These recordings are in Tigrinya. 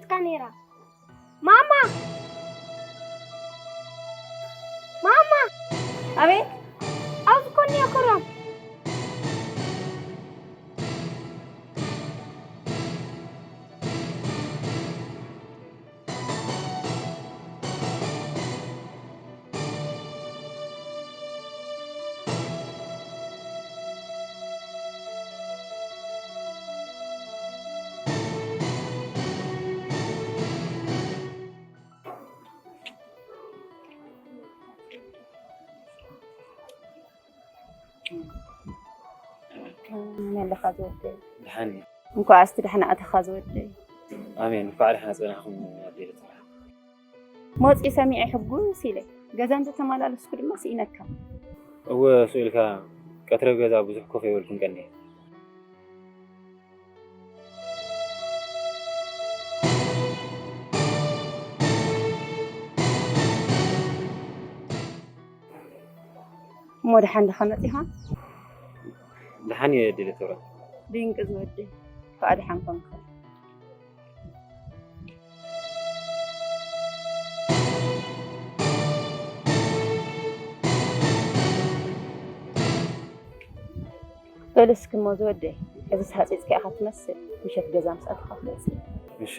ካ ነይራ። ማማ! ማማ! ኣቤት! ኣብዚ ኮኒ እኮ ሮም። ከመይ ኣለኻ ዝወደይ? ደሓን እየ። እንኳዕ እስቲ ደሓን ኣተኻ ዝወደይ። ኣሜን። እንኳዕ ደሓን ጸናሕኩም ኣዴ ኤርትራ። መፂኡ ሰሚዐ ሕጉስ ኢለ። ገዛ እንተተመላለስኩ ድማ ስኢነካ። እወ፣ ስኢልካ ቀትሪ ኣብ ገዛ ብዙሕ ኮፍ ኣይበልኩን ቀንየ። እሞ ደሓን ዲኻ መፂኻ? ደሓን እየ ኣዴ ኤርትራ። ድንቂ ዝወደይ፣ እንኳዕ ደሓን ኮንካ። በል እስኪ እሞ ዝወደይ፣ ሕዚስ ሃፂፅካ ኢኻ ትመስል፣ ምሸት ገዛ ምስ ኣተኻ ክትመፅእ። እሺ፣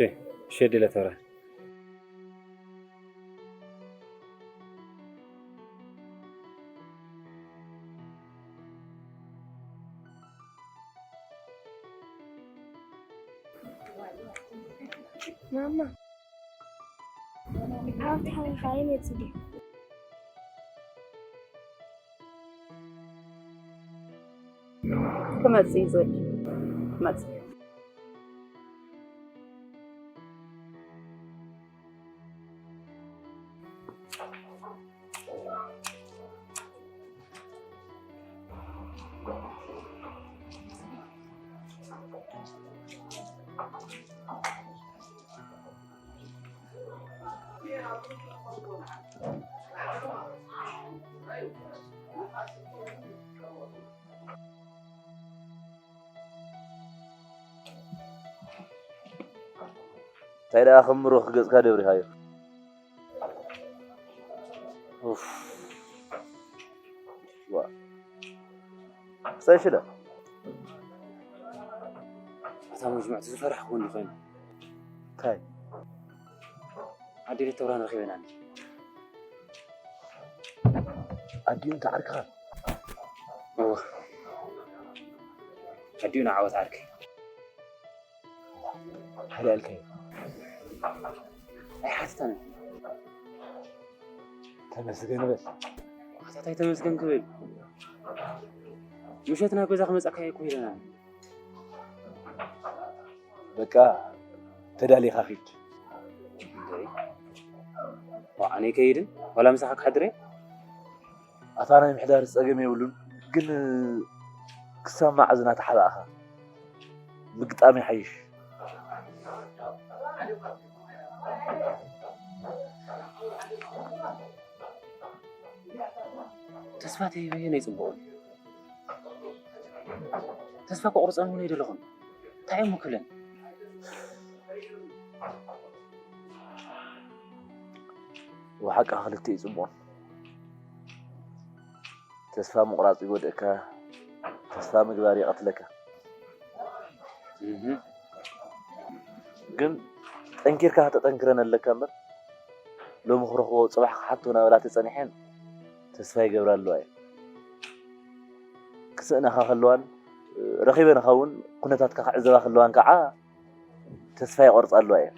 እሺ ኣዴ ኤርትራ። ማማ፣ ዓወት ሓወልካ ኣይመጽእ ድዩ? ክመጽእ እዩ ዝብል። ክመጽእ። እንታይ ደኣ ከም ብሩኽ ገጽካ ደብሪኻዮ? ኡፍ። ዋ። ክሳይ ሽዳ። ኣታ መጅሙዕ ዝፈራሕኩ እንዲ ኮይኑ። እንታይ? ኣዴ ኤርትራን ረኺበናኒ። ኣዲኡ እንታይ ዓርክኻ? እወ። ኣዲኡ ንዓወት ዓርከይ። ሓይለ ኣልከ። ኣይሓትታን። ተመስገን በል። ኣታ ታይ ተመስገን ክብል? ምሸት ናብ ገዛ ክመጻካ እኮ ኢለና። በቃ ተዳሊኻ ኺድ። እንዴ? ዋ፣ ኣነ ከይድን ዋላ ምሳኻ ክሓድር እየ? ኣታ ናይ ምሕዳር ጸገም የብሉን፣ ግን ክሳብ መዓዝ እናተሓባእኻ ምግጣም ይሓይሽ። ተስፋ ተሂበ ነይጽቡቕ። ተስፋ ክቑርጸን እውን ኣይደለኹን። እንታይ እዮም ክብለን? ብሓቂ ክልተ እዩ ጽቡቕ። ተስፋ ምቑራጽ ይጎድእካ፣ ተስፋ ምግባር ይቐትለካ። እህ። ግን ጠንኪርካ ከተጠንክረን ኣለካ እምበር፣ ሎሚ ክረኽቦ ጽባሕ ክሓቶ እናበላ ተጸኒሐን ተስፋ ይገብራ ኣለዋ እየን። ክስእናኻ ከለዋን ረኺበንኻ እውን ኩነታትካ ክዕዘባ ከለዋን ከዓ ተስፋ ይቆርጻ ኣለዋ እየን።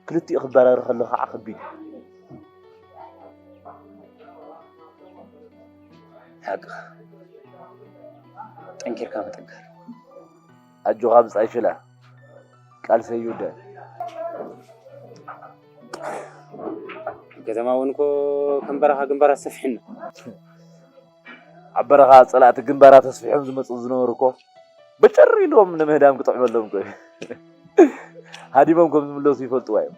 ክልቲኡ ክበራረር ከሎ ከዓ ከቢድ እዩ። ሓቅኻ። ጠንኪርካ ምጥንካር። ኣጆኻ ብጻይ ሽላ። ቃልሰይ ይውዳእ። ከተማ እውን እኮ ከም በረኻ ግንባራት ሰፊሕና። ኣብ በረኻ ጸላእቲ ግንባራት ኣስፊሖም ዝመጹ ዝነበሩ እኮ በጨር ኢሎም ንምህዳም ክጥዕመሎም እኮ እዩ። ሃዲሞም ከም ዝምለሱ ይፈልጥዋ እዮም።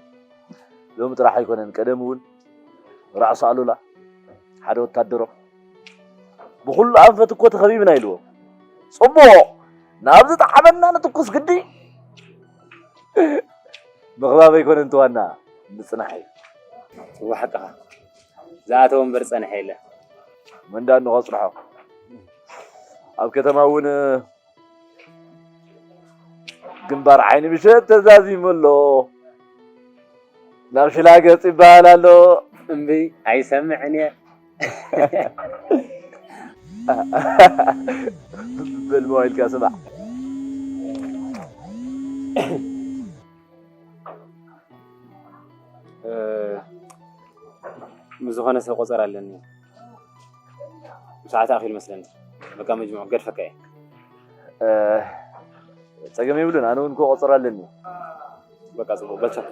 ሎሚ ጥራሕ ኣይኮነን፣ ቀደም እውን ራእሲ ኣሉላ ሓደ ወታደሮም ብኹሉ ኣንፈት እኮ ተኸቢብና ኢልዎም። ጽቡቕ፣ ናብ ዝጠዓመና ንትኩስ ግዲ። ምኽባብ ኣይኮነን እቲ ዋና፣ ምጽናሕ እዩ። እወ ሓቅኻ። ዝኣተወ እምበር ዝጸንሐ የለን። መንዳ እንኾ ጽንሖ። ኣብ ከተማ እውን ግንባር ዓይኒ ምሸት ተዛዚሙ ኣሎ። ናብ ሽላ ገጽ ይበሃል ኣሎ። እምቢ፣ ኣይሰምዕን እየ። በል ሞባይልካ ስማዕ። እ፣ ምስ ዝኾነ ሰብ ቆጸራ ኣለኒ። ሰዓት ኣኺሉ መስለኒ። በቃ መጅሙዕ ገድፈካ እየ። እ፣ ጸገም የብሉን። ኣነ እውን እኮ ቆጸራ ኣለኒ። በቃ ጽቡቕ። በል ቻው።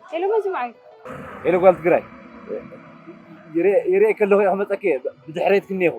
ሄሎ መዝሙዓይ። ሄሎ ጓል ትግራይ። ይርኤ-፣ ይርኤ ከለኹ እየ ክመፀኪ እየ። ብድሕሬትኪ እኒኤኹ።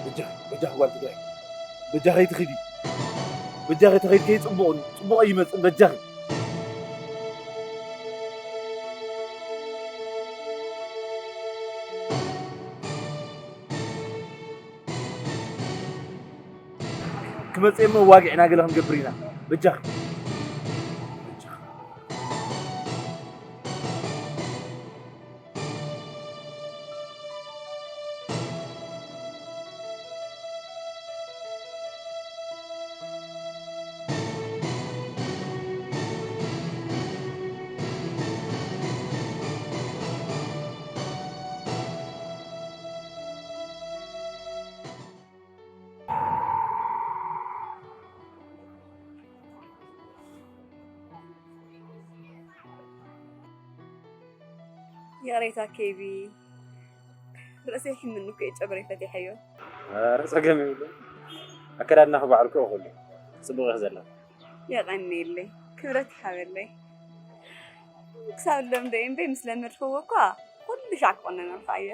በጃኺ፣ በጃኺ ጓል ትግራይ፣ በጃኺ ኣይትኺዲ። በጃኺ ተኺድኪ ጽቡቕ፣ ጽቡቕ ኣይመጽእን በጃኺ። ክመጽእ እሞ ዋግዕና ገለ ክንገብር ኢና። በጃኺ። ይቕሬታ ኬቢ፣ ርእሰይ ይሕምኒ እኮ እዩ፣ ጨጉረይ ፈቲሐዮ። ኧረ ጸገም የብሉን። ኣከዳድናኺ ባዕሉ እኮ እኹል እዩ። ጽቡቕ ኢኺ ዘለኺ። የቐንየለይ፣ ክብረት ይሃበለይ። ክሳብ ለምደ እምበይ ምስ ለመድክዎ እኳ ኩሉ ሻዕ ክቑነነልካ እየ።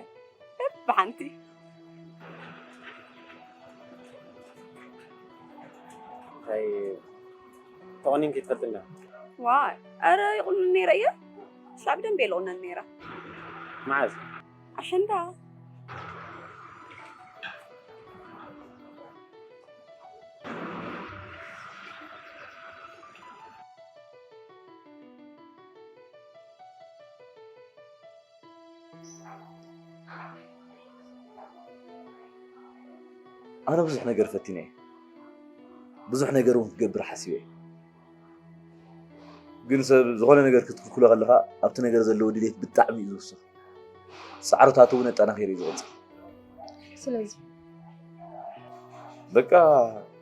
በብሓንቲ። እንታይ ተቖኒንኪ ትፈልጢ እንዳ? ዋይ፣ ኧረ ይቑንን ነይረ እየ። ሻዕ ብደንብ እየ ልቑነን ነይረ። መዓዝ? ኣሸንዳ። ኣነ ብዙሕ ነገር ፈቲነ እየ። ብዙሕ ነገር እውን ክገብር ሓሲበ እየ። ግን ሰብ ዝኾነ ነገር ክትክልክሎ ከለኻ ኣብቲ ነገር ዘለዎ ድሌት ብጣዕሚ እዩ ዝውስኽ። ጻዕርታቱ እውን ኣጠናኺሩ እዩ ዝቕጽል። ስለዚ በቃ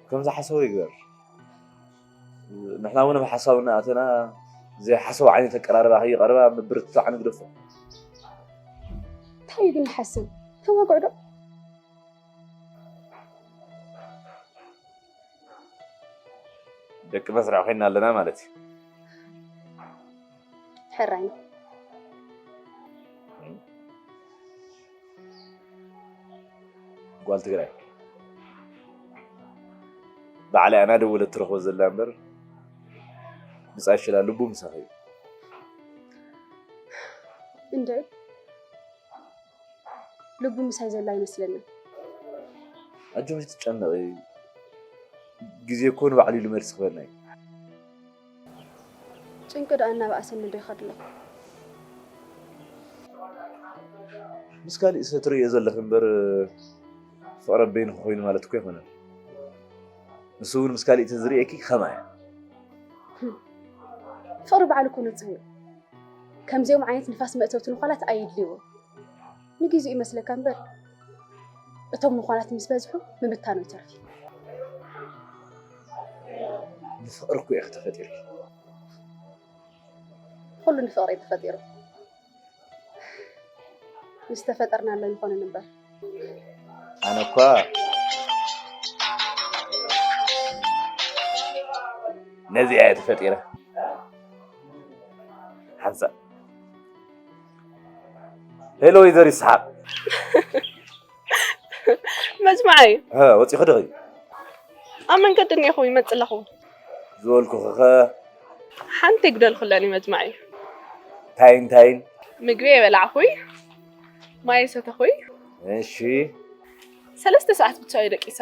ከም ዝሓሰቦ ይግበር። ንሕና እውን ኣብ ሓሳብና ኣተና ዘይሓሰቦ ዓይነት ኣቀራርባ ከይቐርባ ምብርትታዕ ንግደፎ። እንታይ እዩ ግን ንሓስብ? ተዋግዑ ዶ? ደቂ መስርዕ ኮይና ኣለና ማለት እዩ። ሕራይ። ጓል ትግራይ ባዕላ እያ እናደወለት ትረኽቦ ዘላ እምበር ብጻይ ሽላ ልቡ ምሳኺ እዩ። እንድዒ ልቡ ምሳይ ዘሎ ኣይመስለንን። ኣጆኺ ትጨነቒ፣ ግዜ እኮ ንባዕሉ ኢሉ መልሲ ክበና እዩ። ጭንቂ ደኣ እናበኣሰኒ ዶ ይኸድ ኣሎ? ምስ ካሊእ ሰብ ትርእዮ ዘለኺ እምበር ፍቕሪ በይንኺ ኮይኑ ማለት እኮ ኣይኮነን። ንሱ እውን ምስ ካሊእ ተዝርእየኪ ከማይ እያ። ፍቕሪ ባዕሉ እኮ ንጹህ እዩ። ከምዚኦም ዓይነት ንፋስ መእተውቲ ንዃላት ኣየድልይዎ። ንግዜኡ ይመስለካ እምበር እቶም ንዃላት ምስ በዝሑ ምብታኑ ይተርፍ እዩ። ንፍቕሪ እኮ ኢኺ ተፈጢርኪ። ኩሉ ንፍቕሪ እዩ ተፈጢሩ። ምስ ተፈጠርናሉ ኣይንኾንን እምበር። ኣነ እኳ ነዚኣ እየ ተፈጢረ። ሓንሳእ ሄሎ ወይዘሮ ይስሓቅ። መጅማዓይ። ሀ፣ ወፂኹ ዲኺ? ኣብ መንገዲ እኒኹ ይመፅእ ኣለኹ። ዝበልኩኺ ኸ? ሓንቲ ይጉደልኩለኒ መጅማዓይ። ታይን ታይን? ምግቢ የበላዕኹይ፣ ማይ የሰተኹይ። እሺ። ሰለስተ ሰዓት ብቻ እዩ ደቂሰ።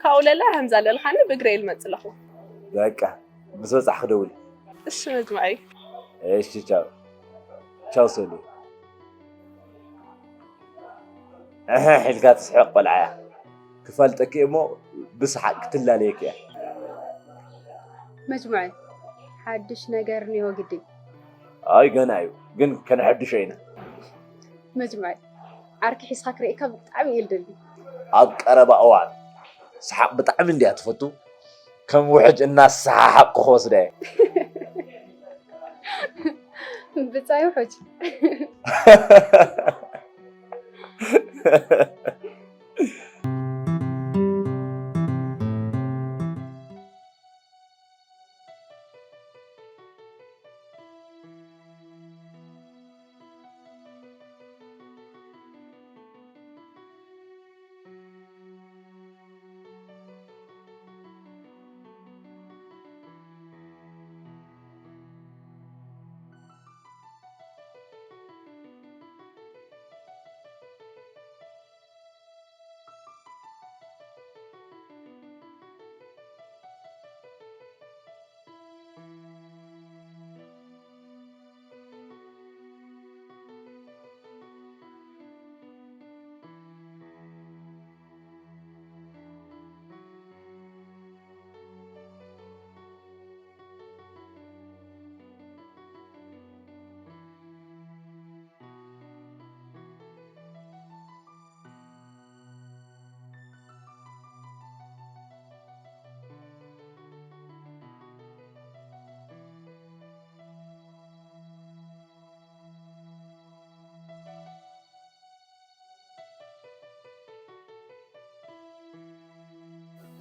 ካብኡ ለለ ከምዛ ለልኻኒ ብእግረ እየ ልመፅእ ኣለኹ። በቃ ምስ በፃሕኺ ደውሊ። እሺ መጅማዓይ። እሺ ቻው። ቻው ሰሉ። እሕሕ ኢልካ ትስሕቕ ቆልዓ እያ። ክፋልጠኪ እሞ ብሰሓቕ ክትላለየኪ እያ። መጅሙዐ፣ ሓድሽ ነገር እኒኦ ግዲ። ኣይ ገና እዩ፣ ግን ከነሐድሾ ኢና። መጅሙዐ፣ ዓርኪ ሒዝካ ክርእየካ ብጣዕሚ እየ ልደሊ። ኣብ ቀረባ እዋን። ሰሓቕ ብጣዕሚ እንድያ ትፈቱ። ከም ውሕጅ እናሰሓሓቕኩ ክወስዳ እየ። ብጻይ ውሑጅ።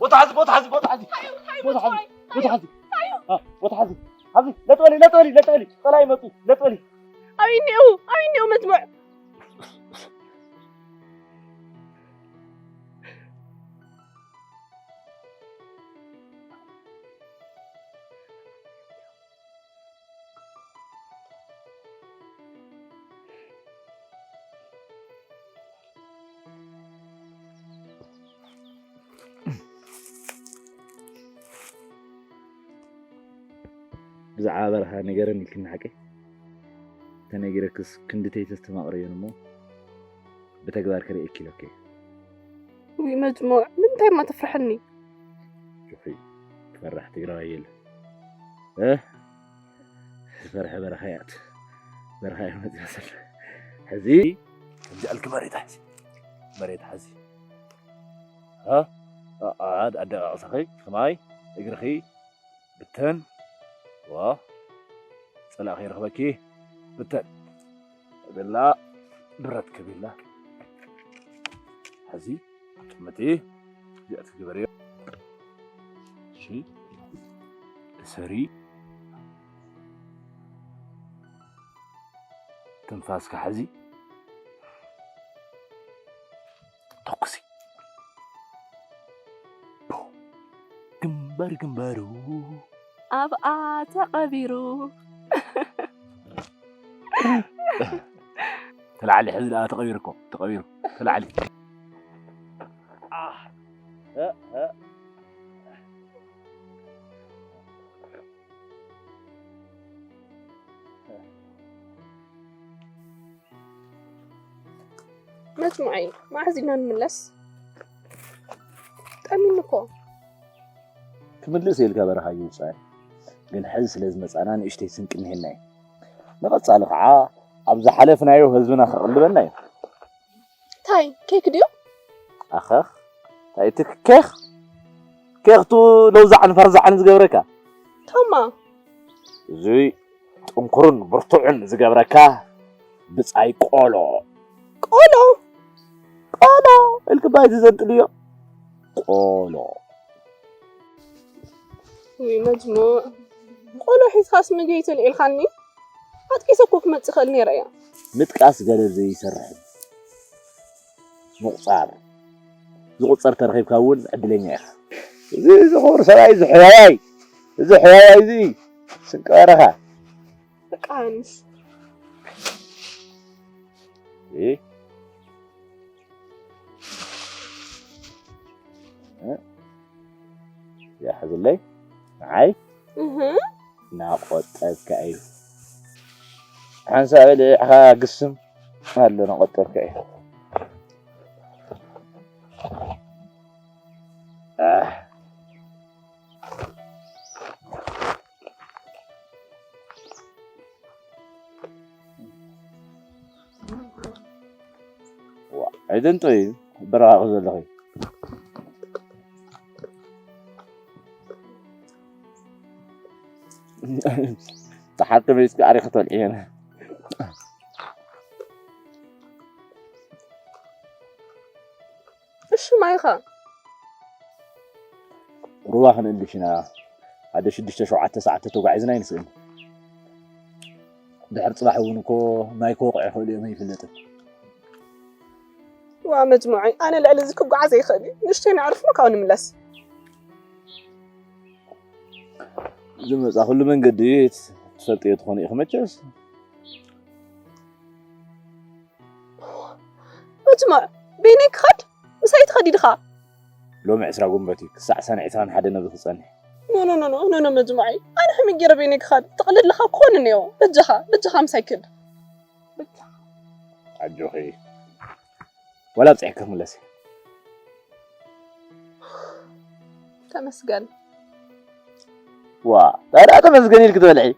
ቦታ ሓዚ፣ ቦታ ሓዚ፣ ቦታ ሓዚ። ቦታ ሓዚ፣ ቦታ ሓዚ። አ፣ ቦታ ሓዚ። ሓዚ፣ ለጥ በሊ፣ ለጥ በሊ፣ ለጥ በሊ። ጸላኢ መጡ፣ ለጥ በሊ። ኣበይ እኒአው? ኣበይ እኒአው መጅሙዕ? ብዛዕባ በረኻ ንገረኒ ኢልክኒ ሓቀይ? ተነጊረክስ ክንድተይ ተስተማቕረዮን እሞ ብተግባር ከርእየኪ ኢለኪ። ውይ መጅሙዕ፣ ንምንታይ እማ ተፍርሐኒ? ጆኺ፣ ትፈራሕ ትግራዋይ የለ። እ? ዝፈርሐ በረኻ እያ። በረኻ እያ መፅያ ስለ። ሕዚ ከምዚ ኣልኪ መሬት ሓዚ። መሬት ሓዚ። እ? እ፣ እ፣ ኣደቃቕሰኺ፣ ከማይ እግርኺ ብተን። ዋ፣ ጸላእ ከይረኽበኪ። ብተን። ከቢላ፣ ብረት ከቢላ። ሕዚ፣ ጥምቲ፣ እዚኣ ትግበርዮ። እሺ። እሰሪ። ትንፋስካ ሕዚ። ተኩሲ። ቡ። ግንባር ግንባሩ። ኣብኣ ተቐቢሩ። ተላዓሊ ሕዚ ደኣ ተቐቢሩ እኮ፣ ተቐቢሩ። ተላዓሊ። ኣህ፣ እ፣ እ። መጅሙዐይ፣ መዓዝ ኢና ንምለስ? ጠሚኒ እኮ። ክምልስ ኢልካ በረኻ ይውጻእ። ግን ሕዚ ስለ ዝመጻና ንእሽተይ ስንቂ እኒሄና እዩ። ንቐጻሊ ኸዓ ኣብ ዝሓለፍናዮ ህዝብና ከቕልበና እዩ። ታይ፣ ኬክ ድዩ? ኣኸኽ፣ ታይ እቲ ኬኽ? ኬኽቱ ለውዛዕን ፈርዛዕን ዝገብረካ? ታማ። እዙይ ጥንኩርን ብርቱዕን ዝገብረካ ብጻይ ቆሎ። ቆሎ? ቆሎ ኢልክባ እዚ ዘንጥልዮ? ቆሎ። ውይ መጅሙዕ፣ ቆሎ ሒዝካስ ምግቢ ትልኢልካኒ? ኣጥቂሰ እኮ ክመጽእ ይኽእል ነይረ እየ። ምጥቃስ ገደብ ዘይሰርሕ ምቑጻር። ዝቑጸር ተረኺብካ እውን ዕድለኛ ኢኻ። እዚ፣ እዚ ክቡር ሰብኣይ፣ እዚ ሕያዋይ፣ እዚ ሕያዋይ እዚ ስንቂ በረኻ። በቃ ሃንሽ። እ? እ? ያሕዝለይ። ንዓይ? እህ። እናቖጠብካ እዩ። ሓንሳእ ልዕኻ ግስም ኣሎ፣ እናቖጠብካ እዩ። ኣህ። ዋ፣ ኣይደንጦ እዩ በረኻ ዘለኺ። ተሓከመ እስኪ ኣሪኺ ተልዕየና። እሺ ማይኻ? ሩባ ክንእልሽ ኢና። ሓደ ሽዱሽተ ሸውዓተ ሰዓት ተተጓዒዝና ኣይንስእን። ድሕሪ ጽባሕ እውን እኮ ማይ ክወቕዑ ይኽእሉ እዮም ኣይፍለጥን። ዋ መጅሙዐይ፣ ኣነ ልዕሊ እዚ ክጓዓዝ ኣይኽእል እዩ። ንእሽተይ ነዕርፍ እሞ ካብኡ ንምለስ። ዝመጻ ኩሉ መንገዲ ትፈልጥዮ ትኾኒ ኢኺ መቸስ። መጅሙዕ፣ በይነይ ክኸድ? ምሳይ ትኸዲ ድኻ? ሎሚ ዕስራ ጉንበት እዩ፣ ክሳዕ ሰነ ዕስራን ሓደን ኣብዚ ክጸንሕ። ኖ፣ ኖ፣ ኖ፣ ኖ፣ ኖ፣ ኖ፣ መጅሙዐይ። ኣነ ከመይ ገይረ በይነይ ክኸድ? ጥቕልልኻ ክኾን እኒኦ። በጃኻ፣ በጃኻ ምሳይ ክድ። በጃኻ። ኣጆኺ። ዋላ ኣብጺሐ ክምለስ እየ። ተመስገን። ዋ፣ ታዲያ ተመስገን ኢልኪ ትበልዒ?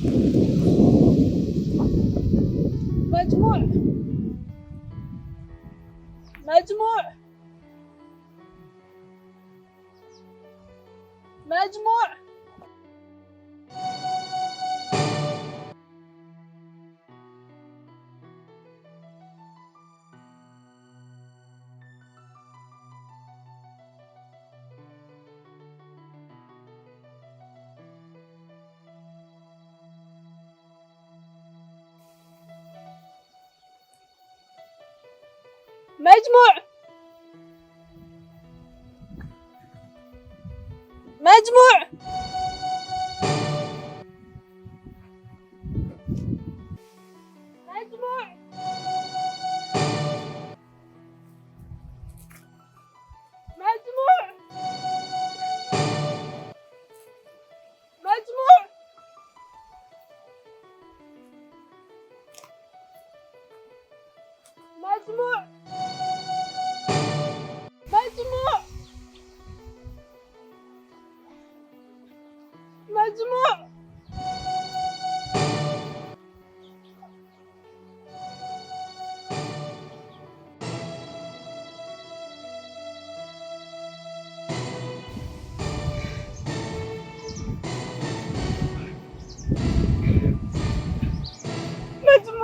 مجموع. مجموع. مجموع. مجموع. مجموع. مجموع. مجموع. مجموع. مجموع. مجموع. مجموع.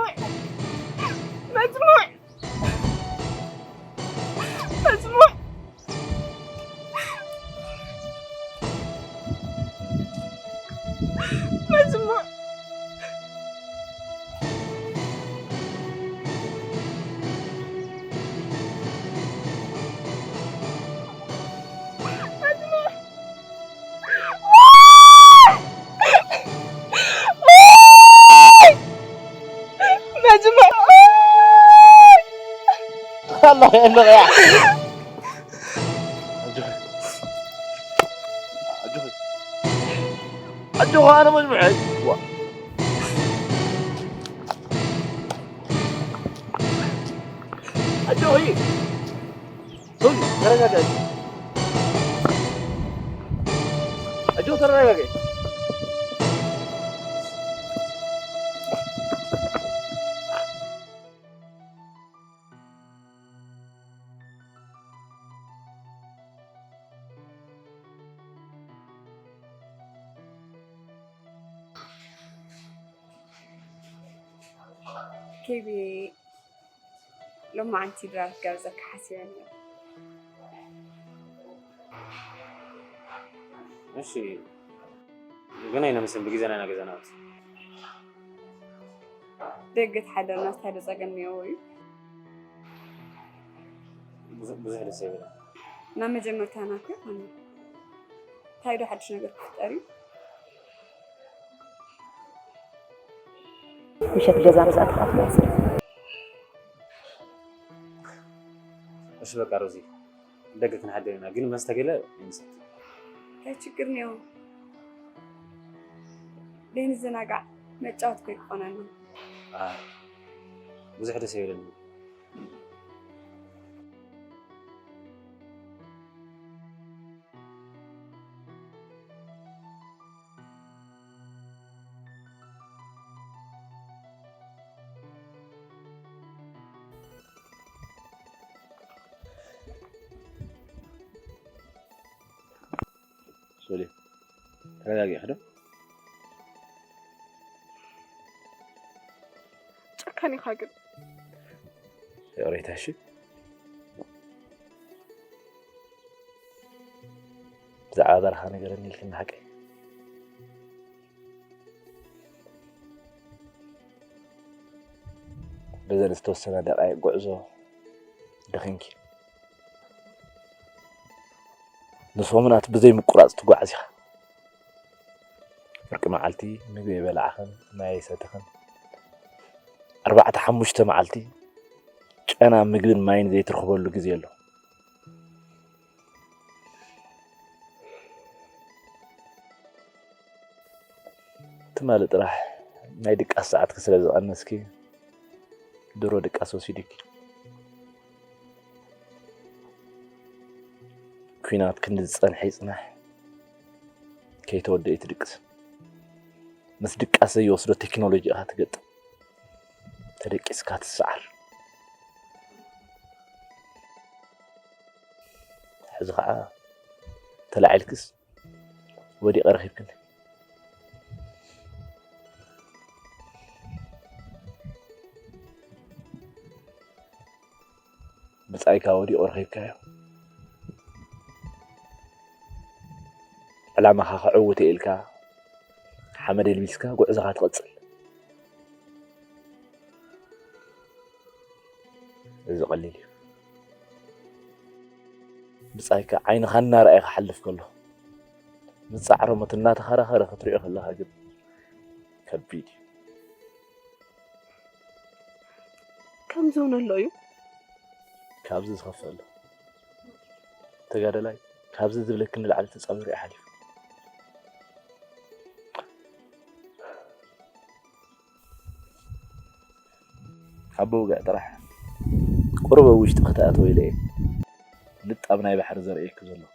مجموع. مجموع. مجموع. مجموع. مجموع. مجموع. الله يعينك يا أخي. ኣጆኺ ኣጆኺ ኣነ መጅሙዐይ ዋ ኣጆኺ ሶሊ ተረጋጋይ ኣጆ ተረጋጋይ ኬቢ ሎማዓንቲ ድራር ክጋብዘካ ሓሲበ ነይረ። እሺ ግን ኣይነምስን ብግዜና ኢና ገዛና ደገ ተሓደርና ስታይ ዶ ጸገም ነይዎ እዩ? ብዙሕ ደስ ይብል ናብ መጀመርታና እኮ ይኾነ እንታይ ዶ ሓድሽ ነገር ክፍጠር እዩ? ምሸት ገዛ ርዛእ ተኻፍላ እሺ በቃ ሮዚ ደገ ክንሓድር ኢና ግን መስተ ገለ ይምሰል እንታይ ችግር ነይዎ? ደይንዘናጋዕ መጫወት ኮይ ክኾነና ብዙሕ ደስ ይብለኒ ሶሊ ተረጋጊ ክዶ ጨካን ኢኻ ግን ይቕሬታ እሺ ብዛዕባ በረኻ ነገረኒ ኢልክኒ ሓቀይ በዘን ዝተወሰና ደቃይቅ ጉዕዞ ደኺምኪ ንሰሙናት ብዘይ ምቁራጽ ትጓዓዝ ኢኻ ፍርቂ መዓልቲ ምግቢ ኣይበላዕኽን ማይ ኣይሰተኽን ኣርባዕተ ሓሙሽተ መዓልቲ ጨና ምግብን ማይን ዘይትረኽበሉ ግዜ ኣሎ ትማሊ ጥራሕ ናይ ድቃስ ሰዓትኪ ስለ ዝቐነስኪ ድሮ ድቃስ ወሲዱኪ ኲናት ክንዲ ዝጸንሐ ይጽናሕ ከይተወደአ ኣይትድቅስ ምስ ድቃስ ዘይወስዶ ቴክኖሎጂ ኢኻ ትገጥም። ተደቂስካ ትሰዓር። ሕዚ ኸዓ ተላዒልክስ ወዲቐ ረኺብክኒ። ብጻይካ ወዲቑ ረኺብካዮ። ዕላማኻ ከዕውት እየ ኢልካ ሓመድ ኣልቢስካ ጉዕዞኻ ትቕጽል። እዚ ቀሊል እዩ። ብጻይካ ዓይንኻ እናረኣየ ክሓልፍ ከሎ፣ ምስ ጻዕረ ሞት እናተኸራኸረ ክትሪኦ ከለኻ ግን ከቢድ እዩ። ከምዚ እውን ኣሎ እዩ። ካብዚ ዝኸፍእ ኣሎ። ተጋዳላይ ካብዚ ዝብለኪ ንላዕሊ ተጻዊሩ እዩ ሓሊፉ። ኣቦ ውግዕ ጥራሕ ቁሩብ ኣብ ውሽጢ ክትኣትዎ ኢለ እየ ንጣብ ናይ ባሕሪ ዘርእየኪ ዘለኹ።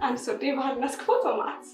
ኣንስ ወደይ ባህልናስ ክፈትዎ መዓት።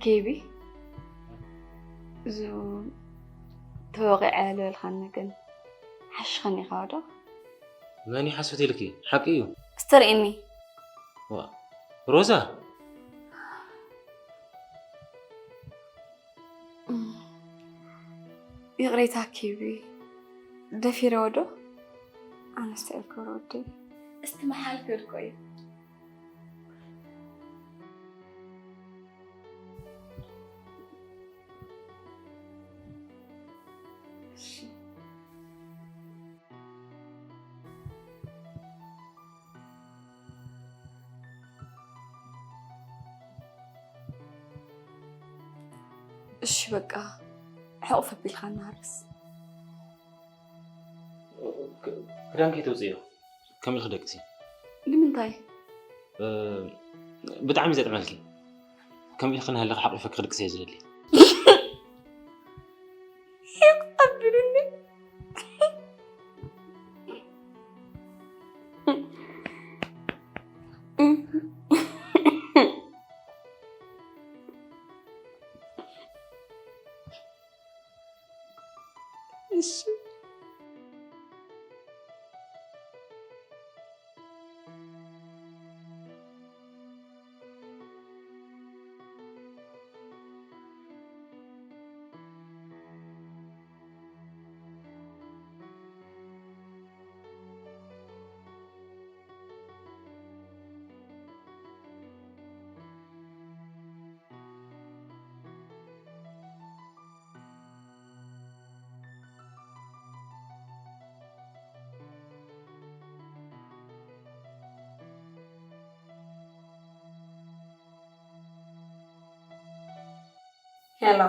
ኬቢ፣ እዚ ተወቒዐ ዝበልካኒ ግን ሓሽኸኒ ኢኻ ዶ? መን ይሓስት ኢልኪ? ሓቂ እዩ። እስቲ ርእኒ። ዋ፣ ሮዛ! ይቕሬታ ኬቢ፣ ደፊረዎ ዶ? ኣነስ እንታይ ክገብሮ ወደይ? እስቲ መሓል ክብል እኮ እዩ። እሺ። እሺ በቃ፣ ሕቑፍ ኣቢልካ እናሃርስ። ክዳን ከይተውፅዮ፣ ከም ኢልክ ደቅሲ። ንምንታይ? እ፣ ብጣዕሚ ዘጥዕመልኪ። ከም ኢልክ እናሃለክ ሓቂፈክ ክድቅስ እየ ዝደሊ። ይቕብሉኒ። ሄሎ፣